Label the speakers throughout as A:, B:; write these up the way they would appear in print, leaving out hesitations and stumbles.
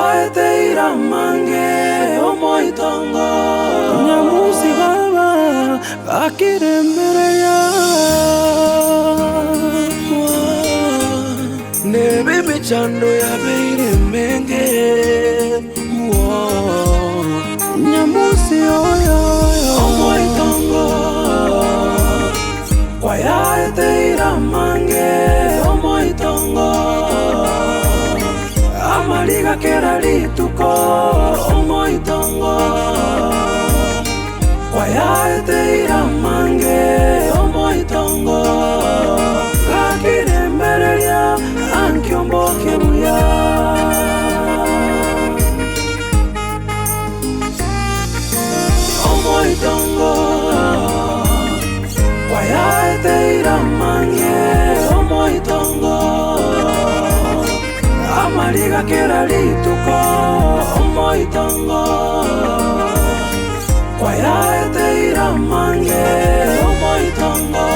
A: Kwayaeteira mange omoitongo Nyamusi baba akiremereya Nebe mechando ya beire menge Nyamusi oyo omoitongo Kwayaeteira mange omoitongo Amaliga kera lituko omoitongo Kwayaeteira mange omoitongo Gakiremereria ankiomboke buya Omoitongo Kwayaeteira mange omoitongo Amaliga kera lituko omoitongo Kwayaeteira mange omoitongo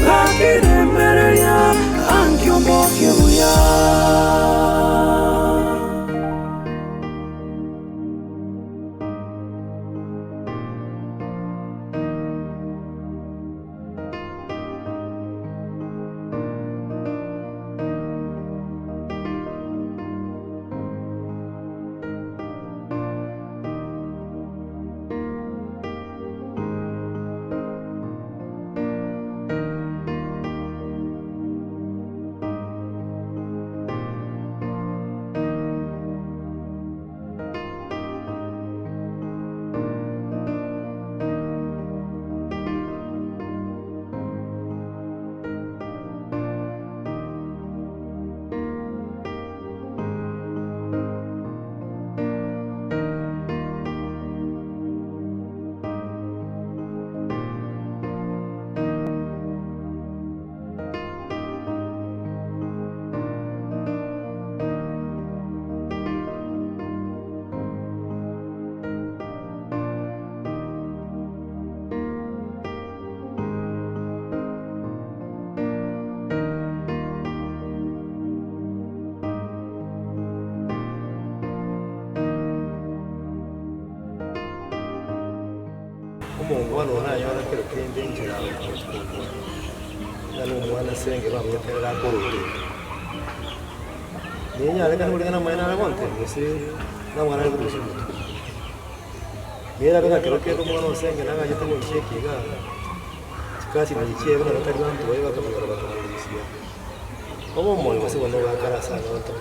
A: Gakiremereria ankiomboke buya
B: Omwana nayora kero kende njira nalo mwana senge bamuterera korute ninya leka nulingana maina na konte ngisi na mwana ari kushimba mera kaka kero kendo mwana senge nanga jete ncheki ga chikasi najichie bana batari bantu bayo bakamugara bakamugisia obo moyo bose bono bakarasa abantu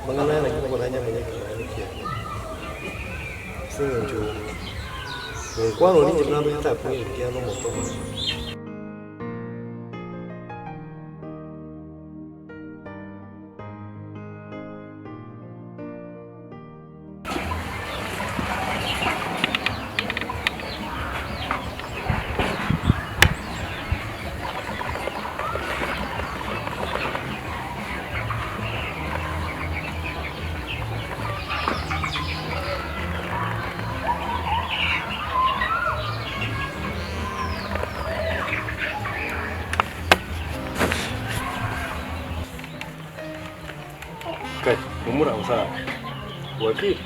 B: mangana na kiko nanya mwenye kia singe njo Kwano ninje mnambe yatakuingia no moto. Wakili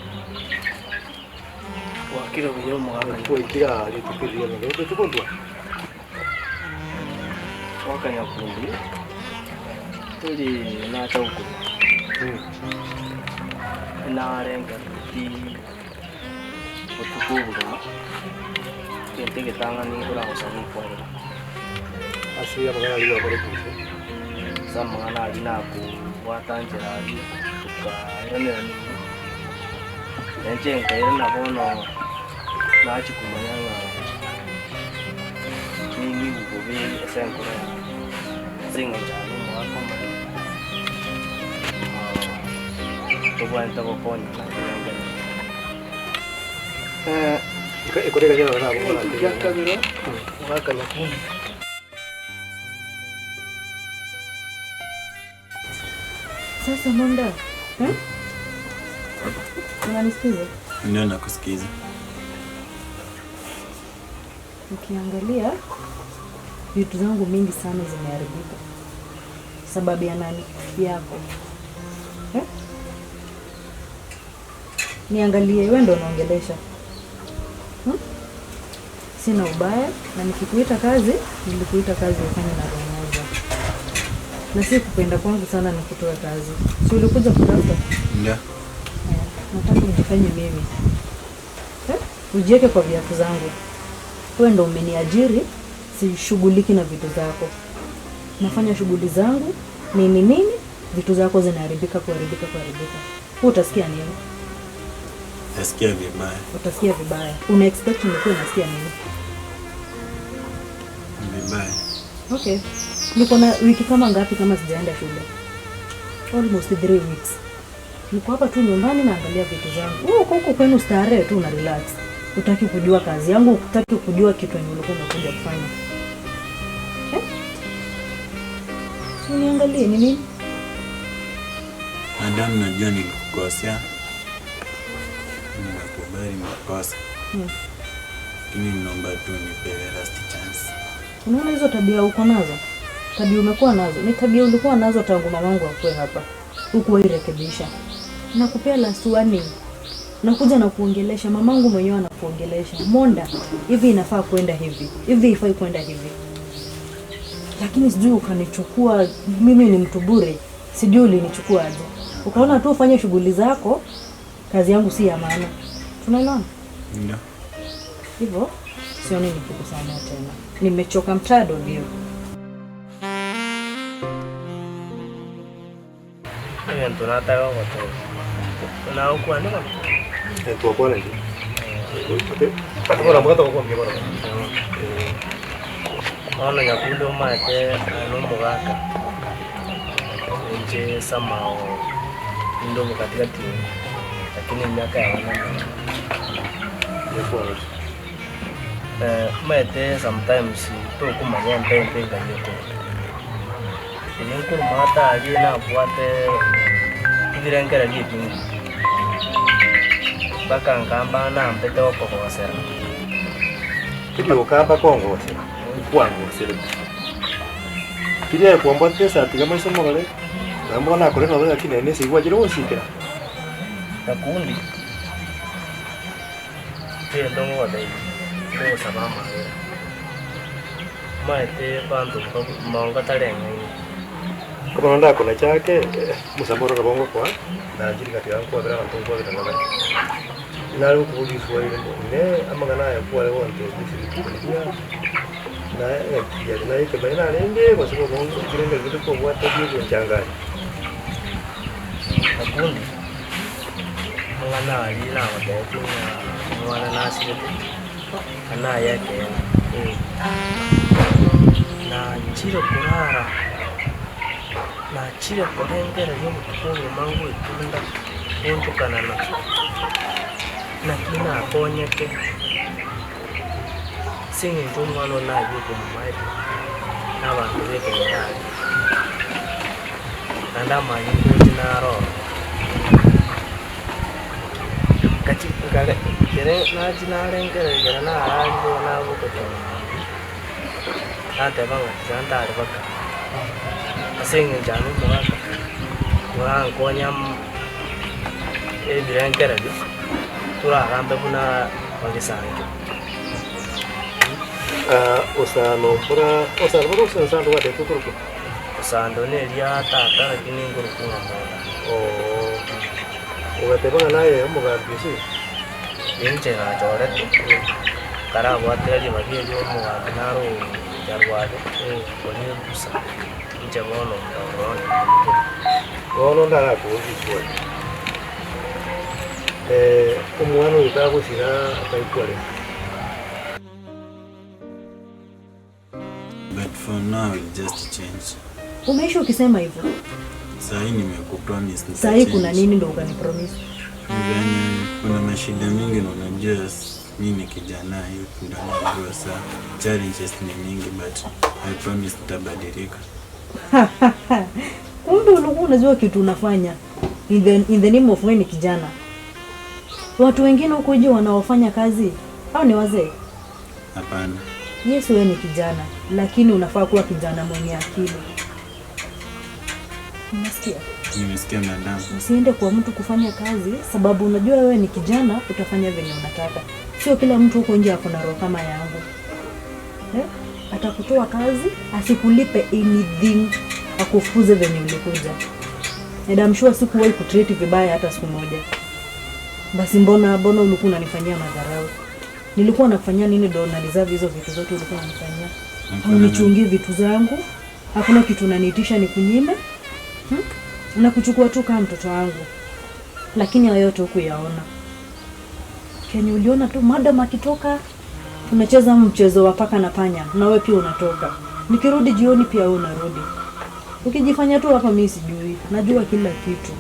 C: wakili buyo mwana
B: kuikira litukiria ngeke tukundwa
C: wakanya kundi tuli na chauku na renga ti otukubuga kente tanga ni kula osani kwa
B: asi ya magana liwa kwa kusi
C: sama na alina ku watanjira ali tukairanira ni nje nkaira nabono nachikumanya nga nini bugobe esenkora zinga njalo mwaka mwana tobwanta gokonya na
B: ikoreka jana na bona
C: kyakabiro mwaka nyakuni.
D: Sasa Monda, unanisikiza?
E: Ndio, nakusikiza.
D: Ukiangalia vitu zangu mingi sana zimeharibika. Sababu ya nani? Yako. Niangalie, wewe ndo unaongelesha. Sina ubaya, na nikikuita kazi, nilikuita kazi ufanye na roho moja. Na si kupenda kwangu sana nikutoe kazi. Si ulikuja kutafuta?
E: Ndio.
D: Nataka ujifanye mimi. Ujiweke kwa viatu zangu. Wewe ndo umeniajiri, sishughuliki na vitu zako. Nafanya shughuli zangu, nini nini, vitu zako zinaharibika, kuharibika, kuharibika. Wewe utasikia nini?
E: Utasikia vibaya.
D: Utasikia vibaya. Una expect nikuwe nasikia nini?
E: Vibaya.
D: Okay. Niko na wiki kama ngapi kama sijaenda shule? Almost 3 weeks. Niko hapa tu nyumbani naangalia vitu zangu. Wewe uko huko kwenu starehe tu na relax. Hutaki kujua kazi yangu, hutaki kujua kitu yenye ulikuwa umekuja kufanya. So niangalie ni nini?
E: Madam, najua nilikukosea. Nimekubali makosa. Lakini naomba tu nipewe last chance.
D: Unaona hizo tabia uko nazo? Tabia umekuwa nazo. Ni tabia ulikuwa nazo tangu mamangu akue hapa. Hukuwairekebisha. Nakupea last warning. Nakuja na kuongelesha, mamangu mwenyewe anakuongelesha. Monda, hivi inafaa kwenda hivi. Hivi haifai kwenda hivi. Lakini sijui ukanichukua, mimi ni mtu bure. Sijui ulinichukua aje. Ukaona tu ufanye shughuli zako, kazi yangu si ya maana. Tunaelewana?
E: Ndio.
D: Hivyo sioni nikikusamea tena. Nimechoka mtado ndio.
C: Tunataka kutoka. Na uko andika?
B: Tuwakwana ndio. Bora mwato kwa mbona.
C: Ona nyakundo mate no mugaka. Nje samao ndo katikati lakini miaka ya wana. Mate sometimes to kumanya mpe nganyeko. Inkuru mata ali na bwate ibirengera lyebingi. Baka ngamba na mpete okokosera.
B: Kidi okamba kongosera. Kwangosera. Kidi kuomba pesa atiga masomo gale. Nambona kore no lakini ne sigwa jiro sikira.
C: Nakundi. Tendo ngode. Ko sabama. Maete bantu monga talenga.
B: Como anda con la chake, musamboro rabongo kwa na jiri kati yangu kwa bantu kwa bila na ruku jiswa ile ne amagana ya kwa leo nte kusikia na ya na yake baina lende kwa sababu bongo kirenga kitu kwa watu kwa changanya.
C: Nakundi. Mwana ali na watu mwana na asili ana yake na chiro kurara na chiro kurengera yo mutukungu mangu itunda kuntukana na na kina akonyeke singi ntungwano na yuko mumaiti n'abantu bekenyali nandamanyi kuti naroro kachi kale kere nachi narengera na araliro nabukotoa natebanga tizantari baka asingi njanu mugaka kurankonya ebirengera byo turagambe buna bagisange
B: osano bora osano bora osano wa de kukuruko
C: osando ne ria tata lakini ngurukunga mona
B: oh ugatebanga naye omugambi si
C: inche nachorete karabwatira ribaria rio omugambi naro jarwabe oni rusa inche bono ndaurone
B: bono ndarakugiswa omwana oyo tagusira ataikware.
E: But for now we'll just change.
D: Umeisha ukisema hivyo?
E: Sahi nimekupromise nita.
D: Sahi kuna nini ndo ukanipromise?
E: Yaani kuna mashida mingi na unajua mimi ni kijana hiyo ndio najua saa challenges ni mingi but I promise nitabadilika.
D: Kumbe ulikuwa unajua kitu unafanya in the name of wewe ni kijana. Watu wengine huko nje wanaofanya kazi hao ni wazee?
E: Hapana.
D: Yes, wewe ni kijana lakini unafaa kuwa kijana mwenye akili. Unasikia?
E: Nimesikia, madam.
D: Usiende kwa mtu kufanya kazi sababu unajua wewe ni kijana, utafanya venye unataka. Sio kila mtu huko nje ako na roho kama yangu, eh? Atakutoa kazi asikulipe anything, akufukuze venye ulikuja. And I'm sure sikuwahi kutreat vibaya hata siku moja. Basi mbona ulikuwa unanifanyia madharau? Nilikuwa nakufanyia nini ndo na deserve hizo vitu zote ulikuwa unanifanyia? Unichungie vitu zangu, hakuna kitu unaniitisha nikunyime, Nakuchukua tu kama mtoto wangu, lakini hayo yote hukuyaona. Kenye uliona tu madam akitoka, tunacheza mchezo wa paka na panya, na wewe pia unatoka. Nikirudi jioni pia wewe unarudi. Ukijifanya tu hapa mimi sijui, najua kila kitu,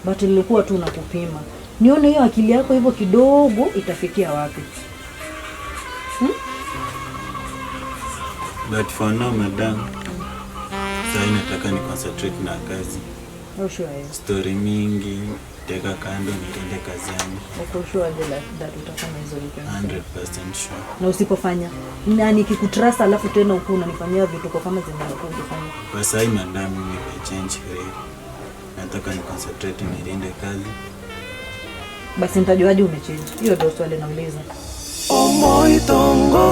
D: but nilikuwa tu nakupima nione hiyo akili yako hivyo kidogo itafikia wapi.
E: But for now, madam, sahii nataka ni concentrate na kazi.
D: Uko sure hiyo?
E: Story mingi teka kando, nilinde kazi yangu.
D: Uko sure aje that utafanya hizo vitu?
E: 100% sure.
D: Na usipofanya na nikikutrust, alafu tena huku unanifanyia vituko kama zenye ulikuwa ukifanya?
E: Kwa sahii, madam, nimechange really. Nataka ni concentrate nilinde kazi.
D: Basi nitajuaje umechange? Hiyo ndio swali nauliza.
A: Omoitongo.